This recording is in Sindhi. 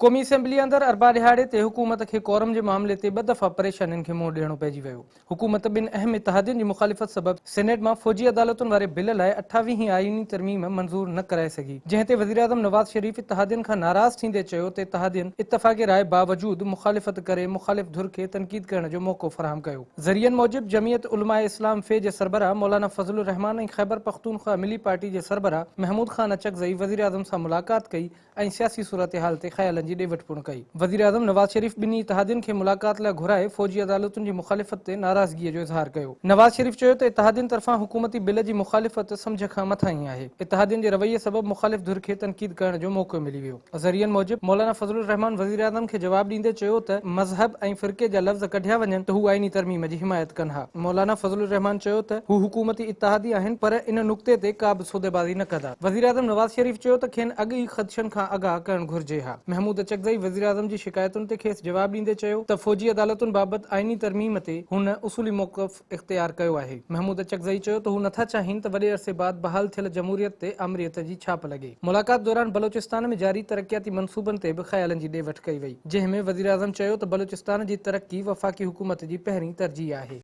قومي اسيمبلي اندر اربع ڏهاڙي تي حڪومت کي ڪورم جي معاملي تي ٻه دفعا پريشانين کي منهن ڏيڻو پئجي ويو. حڪومت ٻن اهم اتحادين جي مخالفت سبب سينيٽ مان فوجي عدالتن واري بل لاء اٺاويهين آئيني ترميم منظور نه ڪرائي سگهي، جنهن تي وزيراعظم نواز شريف اتحادين کان ناراض ٿيندي چيو ته اتحادين اتفاق راء باوجود مخالفت ڪري مخالف ڌر کي تنقيد ڪرڻ جو موقعو فراهم ڪيو. ذريعن موجب جمعيت علماء اسلام في جي سربراهه مولانا فضل الرحمان ۽ خيبرپختونخوا ملي پارٽي جي سربراهه محمود خان اچڪزئي وزيراعظم سان ملاقات ڪئي ۽ سياسي صورتحال تي خيالن جي ڏي وٺ پڻ ڪئي. وزيراعظم نواز شريف ٻنهي اتحادين کي ملاقات لاء گهرائي فوجي عدالتن جي مخالفت تي ناراضگيء جو اظهار ڪيو. نواز شريف چيو ته اتحادين طرفان حڪومتي بل جي مخالفت سمجهه کان مٿانهين آهي، اتحادين جي رويي سبب مخالف ڌر کي تنقيد ڪرڻ جو موقعو ملي ويو. ذريعن موجب مولانا فضل الرحمان وزيراعظم کي جواب ڏيندي چيو ته مذهب ۽ فرقي جا لفظ ڪڍيا وڃن ته هو آئيني ترميم جي حمايت ڪن ها. مولانا فضل الرحمان چيو ته هو حڪومتي اتحادي آهن پر ان نقطي تي ڪا به سوديبازي نه ڪندا. وزيراعظم نواز شريف چيو ته کين اڳ ئي خدشن کان آگاهه ڪرڻ گهرجي ها. محمود اچڪزئي وزيراعظم جي شڪايتن تي کيس جواب ڏيندي چيو ته فوجي عدالتن بابت آئيني ترميم تي هن اصولي موقف اختيار ڪيو آهي. محمود اچڪزئي چيو ته هو نٿا چاهين ته وڏي عرصي بعد بحال ٿيل جمهوريت تي آمريت جي ڇاپ لڳي. ملاقات دوران بلوچستان ۾ جاري ترقياتي منصوبن تي به خيالن جي ڏي وٺ ڪئي وئي، جنهن ۾ وزيراعظم چيو ته بلوچستان جي ترقي وفاقي حڪومت جي پهرين ترجيح آهي.